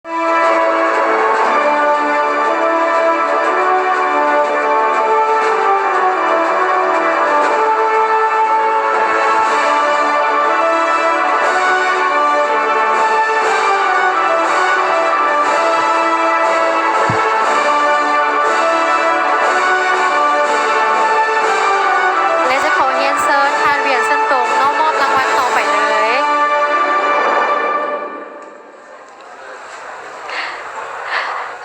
ແລະ ຈະຂໍຮຽນເຊີນທ່ານ ຫວຽນ ເຊີນຕົງ ເນາະ ມອບລາງວັນຕໍ່ໄປເລີຍ.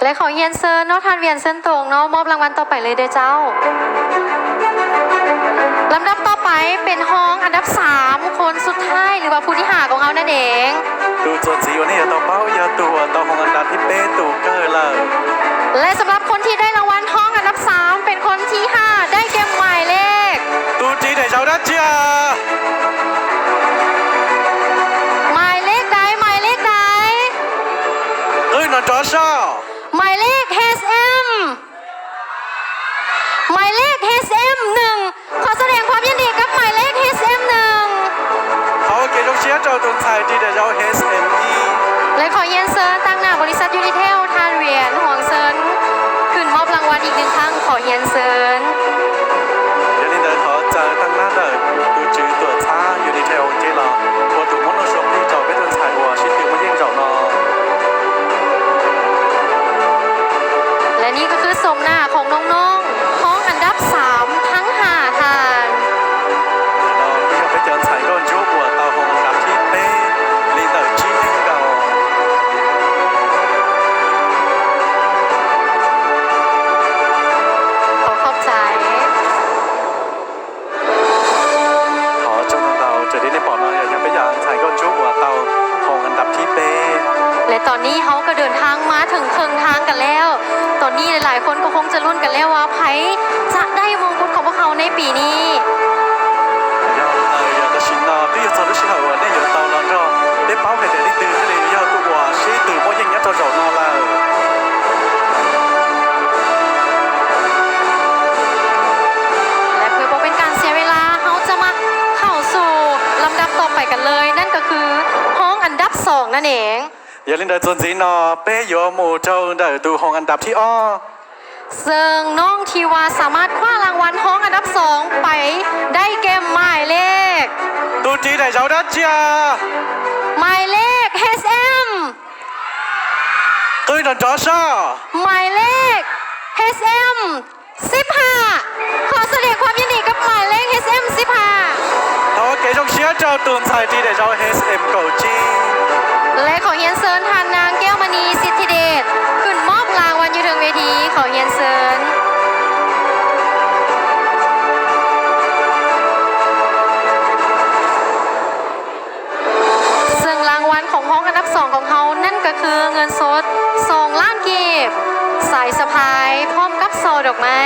ແລະ ຂໍຮຽນເຊີນເນາະ ທ່ານ ຫວຽນ ເຊີນຕົງ ເນາະ ມອບລາງວັນຕໍ່ໄປເລີຍເດີເຈົ້າ. ລຳດັບຕໍ່ໄປເປັນຮອງອັນດັບສາມ ຄົນສຸດທ້າຍ ຫຼືວ່າຜູ້ທີຫ້າຂອງເຮົານັ້ນເອງ. ເລະສຳລັບຄົນທີ່ໄດ້ລາງວັນຮອງອັນດັບສາມ ເປັນຄົນທີຫ້າ ໄດ້ແກ່ໝາຍເລກ ໝາຍເລກໃດ? ໝາຍເລກໃດ? ໝາຍເລກ ເອັສ ເອັມ ໜຶ່ງ ຂໍສະແດງຄວາມຍິນດີກັບໝາຍເລກ ເອັສ ເອັມ ໜຶ່ງ ແລະ ຂໍຮຽນເຊີນຕາງໜ້າບໍລິສັດຢູນິເທວ ທ່ານ ຫວຽນ ຫວງເຊີນ ຂຶ້ນມອບລາງວັນອີກໜຶ່ງຄັ້ງ ຂໍຮຽນເຊີນ. ແລະ ນີ້ກໍຄືໂສມໜ້າຂອງນ້ອງໆ ຮອງອັນດັບສາມທັງຫ້າທ່ານ. ຂໍຂອບໃຈ. ແລະ ຕອນນີ້ເຮົາກໍເດີນທາງມາເຖິງເຄິ່ງທາງກັນແລ້ວ. ຕອນນີ້ຫຼາຍໆຄົນກໍຄົງຈະລຸ້ນກັນແລ້ວວ່າໃຜຈະໄດ້ມົງກຸດຂອງພວກເຮົາໃນປີນີ້. ແລະ ເພື່ອບໍ່ເປັນການເສຍເວລາ ເຮົາຈະມາເຂົ້າສູ່ລຳດັບຕໍ່ໄປກັນເລີຍ ນັ້ນກໍຄືຮອງອັນດັບສອງນັ້ນເອງ. ເຊິ່ງນ້ອງທີ່ວ່າສາມາດຄວ້າລາງວັນຮອງອັນດັບສອງໄປໄດ້ແກ່ໝາຍເລກ ໝາຍເລກ ເອັສ ເອັມ ໝາຍເລກ ເອັສ ເອັມ ສິບຫ້າ ຂໍສະແດງຄວາມຍິນດີກັບໝາຍເລກ ເອັສ ເອັມ ສິບຫ້າ. ແລະ ຂໍຮຽນເຊີນທ່ານນາງ ແກ້ວມະນີ ສິດທິເດດ ຂຶ້ນມອບລາງວັນຢູ່ເທິງເວທີ ຂໍຮຽນເຊີນ. ເຊິ່ງລາງວັນຂອງຮອງອັນດັບສອງຂອງເຮົານັ້ນກໍຄືເງິນສົດສອງລ້ານກີບ, ສາຍສະພາຍ ພ້ອມກັບສໍ່ດອກໄມ້.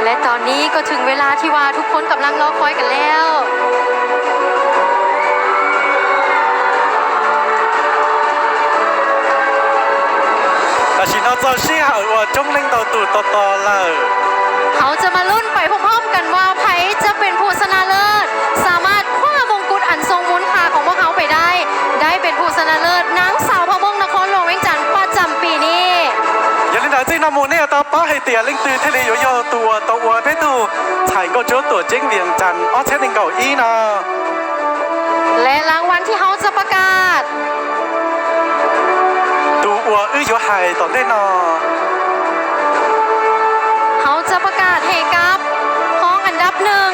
ແລະ ຕອນນີ້ກໍເຖິງເວລາທີ່ວ່າທຸກຄົນກຳລັງລໍຄອຍກັນແລ້ວ. ເຮົາຈະມາລຸ້ນໄປພ້ອມໆກັນວ່າໃຜຈະເປັນຜູ້ຊະນະເລີດ ສາມາດຄວ້າມົງກຸດອັນຊົງມູນຄ່າຂອງພວກເຮົາໄປໄດ້ ໄດ້ເປັນຜູ້ຊະນະເລີດນາງສາວເຜົ່າມົ້ງນະຄອນຫຼວງວຽງຈັນປະຈຳປີນີ້. ແລະ ລາງວັນທີ່ເຮົາຈະປະກາດ ເຮົາຈະປະກາດໃຫ້ກັບຮອງອັນດັບໜຶ່ງ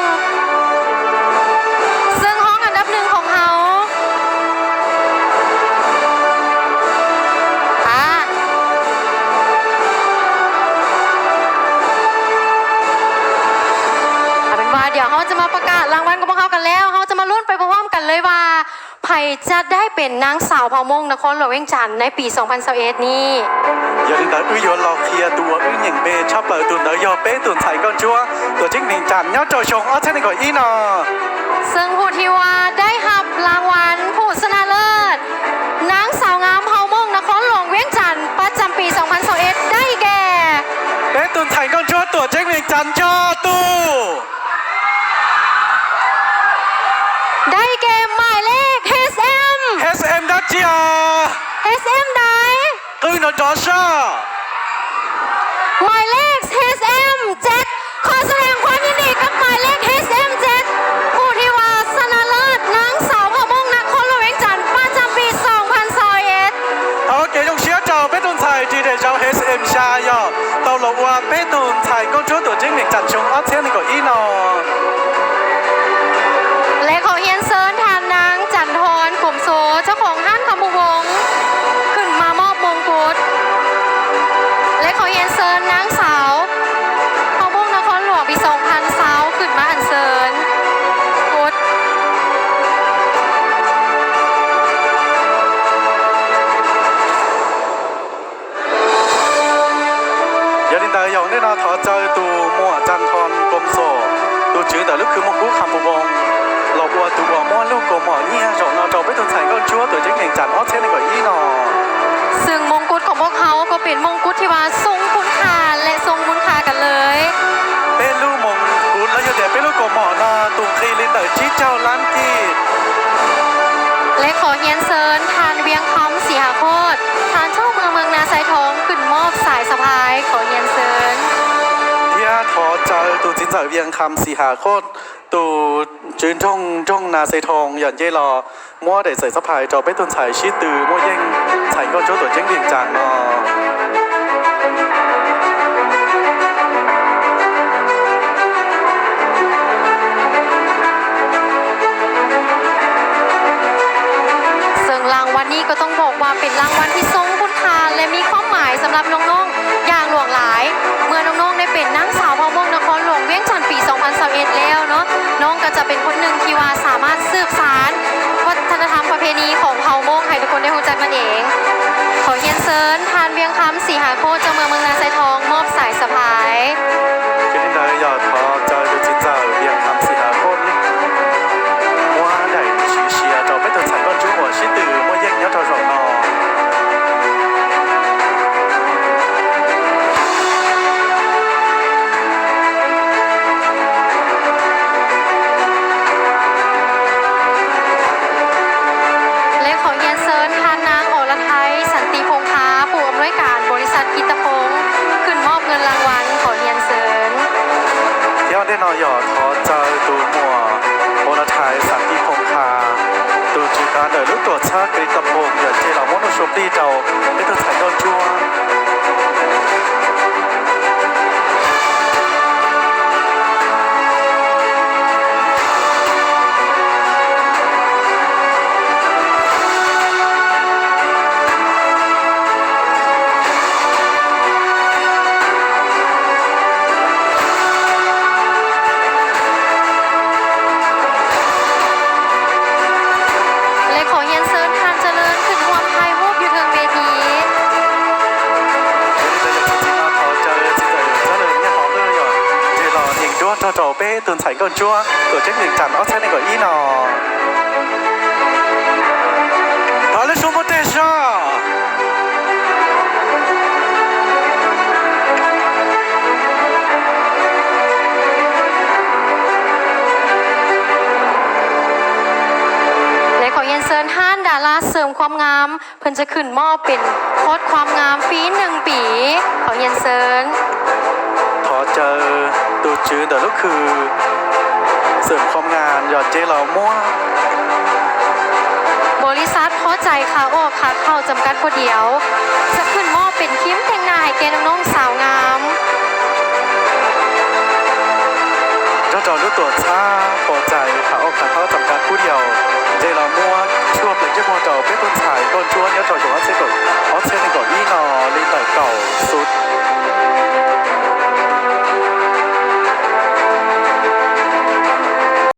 ເຊິ່ງຮອງອັນດັບໜຶ່ງຂອງເຮົາ ອາ ເອົາເປັນວ່າດຽວເຮົາ ຈະມາປະກາດລາງວັນຂອງພວກເຮົາກັນແລ້ວ, ເຮົາຈະມາລຸ້ນໄປພ້ອມໆກັນເລີຍວ່າ ໃຜຈະໄດ້ເປັນນາງສາວເຜົ່າມົ້ງນະຄອນຫຼວງວຽງຈັນໃນປີສອງພັນຊາວເອັດນີ້. ຢ່າລືມເດີ ອື ຢວນລໍເຄຍ ຕົວະ ອື ຫຍິງເບ ຊາບເປີ ຕຸນເດີ ຢໍເປ້ ຕຸນໄຊ ກອນຈົວ ຕົວຈິ້ງວຽງຈັນ ຍອດເຈົ້າຊົງ ອອສເຊນ ກອນອີນອ ເຊິ່ງຜູ້ທີ່ວ່າໄດ້ຮັບລາງວັນຜູ້ຊະນະເລີດ ນາງສາວງາມເຜົ່າມົ້ງນະຄອນຫຼວງວຽງຈັນ ປະຈຳປີສອງພັນຊາວເອັດ ໄດ້ແກ່ ເປ້ ຕຸນໄຊ ກອນຈົວ ຕົວຈິ້ງວຽງຈັນ ຍອດຕູ້ ໄດ້ແກ່ໝາຍເລກ ເອສເອັມ ເອສເອັມ ດັດເຈຍ ເອສເອັມ ໃດ ຕື່ນ ດອຊ ໝາຍເລກ ເອສເອັມ ເຈັດ ຂໍສະແດງຄວາມຍິນດີກັບໝາຍເລກ ເອສເອັມ ເຈັດ ຜູ້ທີ່ວ່າຊະນະເລີດນາງສາວເຜົ່າມົ້ງນະຄອນຫຼວງວຽງຈັນ ປະຈຳປີສອງພັນຊາວເອັດ. ໂອເຄ ຢົງເຊຍເຈົ້າ ເປ້ ຕຸນໄຊ ທີ່ໄດ້ເຈົ້າ ເອສເອັມ ຊາຍອ ເຕົ້າຫຼອກວ່າ ເປ້ ຕຸນໄຊ ກອນຈົວ ຕົວຈິ້ງວຽງຈັນ ຊົງ ອອສເຊນ ກອນອີນອ ແລະ ຂໍຮຽນເຊີນທ່ານນາງ ຈັນທອນ ກົມໂສ ເຈົ້າຂອງຮ້ານຄຳພູວົງ ຂຶ້ນມາມອບມົງກຸດ ແລະ ຂໍຮຽນເຊີນນາງສາວເຜົ່າມົ້ງນະຄອນຫຼວງປີສອງພັນຊາວ ຂຶ້ນມາອັນເຊີນກຸດ. ຢາລີນດາຢອງເດ້ເນາະ ຂໍເຈີຕູໝວດຈັນທອນ ກົມໂສ ຕູຈື່ຕະລຶກຄືມົງກຸດຄຳພູວົງ ຫຼອກອວດຕູອວດມ້ວນລູກກົມໝໍ້ເຍຍ ຈອກນອກຈອກເປັນຕົ້ນໄສກໍຈົວຕົວຈິງເໜ່ງຈັນອອກເຊນໃນກໍອີເນາະ. ຊຶ່ງມົງກຸດຂອງພວກເຮົາກໍເປັນມົງກຸດທີ່ວ່າຊົງຄຸນຄ່າ ແລະ ຊົງມູນຄ່າກັນເລີຍ ເປັນລູກມົງກຸດ ແລະ ຢູ່ແຕ່ເປັນລູກກົມໝໍ້ເນາະ ຕຸງຄີລິນເຕີຈີເຈົ້າລ້ານກີບ. ແລະ ຂໍຮຽນເຊີນທ່ານ ວຽງຄຳ ສີຫາໂຄດ ທ່ານເຈົ້າເມືອງເມືອງນາຊາຍທອງ ຂຶ້ນມອບສາຍສະພາຍ ຂໍຮຽນເຊີນ. ທຽທອເຈີຕູຈິນເຈີວຽງຄຳ ສີຫາໂຄດ ຕູຈືນທົ່ງທົ່ງນາຊາຍທອງ ຢອນເຢຫຼໍ ມົວໄດ້ໃສ່ສະພາຍ ເຈົ້າເປັນຕົ້ນໄສຊີ້ຕື້ ມົວເຢງ ໃສ່ກ້ອນໂຈຕົວເຈັງວຽງຈັນເນາະ. ເຊິ່ງລາງວັນນີ້ກໍຕ້ອງບອກວ່າເປັນລາງວັນທີ່ຊົງຄຸນຄ່າ ແລະ ມີຄວາມໝາຍສຳລັບນ້ອງໆ ຢ່າງຫຼວງຫຼາຍ. ເມື່ອນ້ອງໆ ໄດ້ເປັນນາງສາວເຜົ່າມົ້ງນະຄອນຫຼວງວຽງຈັນປີສອງພັນຊາວເອັດແລ້ວເນາະ, ນ້ອງກໍຈະເປັນຄົນໜຶ່ງທີ່ວ່າສາມາດສືບສານວັດທະນະທຳປະເພນີຂອງເຜົ່າມົ້ງໃຫ້ທຸກຄົນໄດ້ຮູ້ຈັກນັ້ນເອງ. ຂໍຮຽນເຊີນທ່ານ ວຽງຄຳ ສີຫາໂຄດ ເຈົ້າເມືອງເມືອງນາຊາຍທອງ ມອບສາຍສະພາຍ. ເປັນຈັ່ງໃດ ຢາກຂໍເຈີຕູຈິນເຈີວຽງຄຳ ສີຫາໂຄດ ວ່າໄດ້ຊີເຊຍຕໍ່ໄປຕົນໄສກ່ອນຈຸຫົວຊິຕື່ ບໍ່ແຍງຍອດເທົ່າສອງນໍ. ແລະ ຂໍຮຽນເຊີນທ່ານນາງ ອລະໄທ ສັນຕິພົງຄາ ຜູ້ອຳນວຍການບໍລິສັດກິດຕະພົງ ຂຶ້ນມອບເງິນລາງວັນ ຂໍຮຽນເຊີນ. ຍອດແນ່ນອນ ຢອກຂໍເຈີຕູໝວດ ໂອລະໄທ ສັນຕິພົງຄາ ຕູຈື່ການເດີລຸຕົວຊາກຣິດຕະພົງ ຢາກເຈລາມົນໂນໂຊຕີເຈົ້າ ເປັນຕົວແທນຍ້ອນຈົວ. ແລະ ຂໍຮຽນເຊີນທ່ານຈະເລີນຂຶ້ນຮ່ວມຖ່າຍຮູບຢູ່ເທິງເວທີ. ເຈລາຍິງດ້ວນເຈົ້າເຈົ້າເປ້ ຕື່ນໃສກ່ອນຈົວ ຕົວເຈັກໜຶ່ງຈັນອອກເຊນໃນກໍອີນອ. ທາເລຊູໂມເຕຊາ ແລະ ຂໍຮຽນເຊີນທ່ານດາລາເສີມຄວາມງາມ ເພິ່ນຈະຂຶ້ນມອບເປັນຄອດຄວາມງາມຟຣີໜຶ່ງປີ. ຂໍຮຽນເຊີນ. ຂໍເຈີຕູຈື່ເດີລຸຄື ເສີມຄວາມງາມ ຢອດເຈລາມົວ. ບໍລິສັດພໍໃຈຂາອອກຂາເຂົ້າຈຳກັດຜູ້ດຽວ ຈະຂຶ້ນມອບເປັນຄຣີມແຕ່ງໜ້າໃຫ້ແກ່ນ້ອງໆສາວງາມ. ເຈົ້າເຈົ້າລຸຕົວຊາພໍໃຈຂາອອກຂາເຂົ້າຈຳກັດຜູ້ດຽວ ເຈລາມົວ ຊົ່ວເປັນເຈົ້າຂອງເຈົ້າເປັນຕົ້ນສາຍກ່ອນຈົວ ຍອດເຈົ້າຈອງອອກເຊນ ອອກເຊນໃນກໍອີນອ ລີເຕີເກົ່າສຸດ.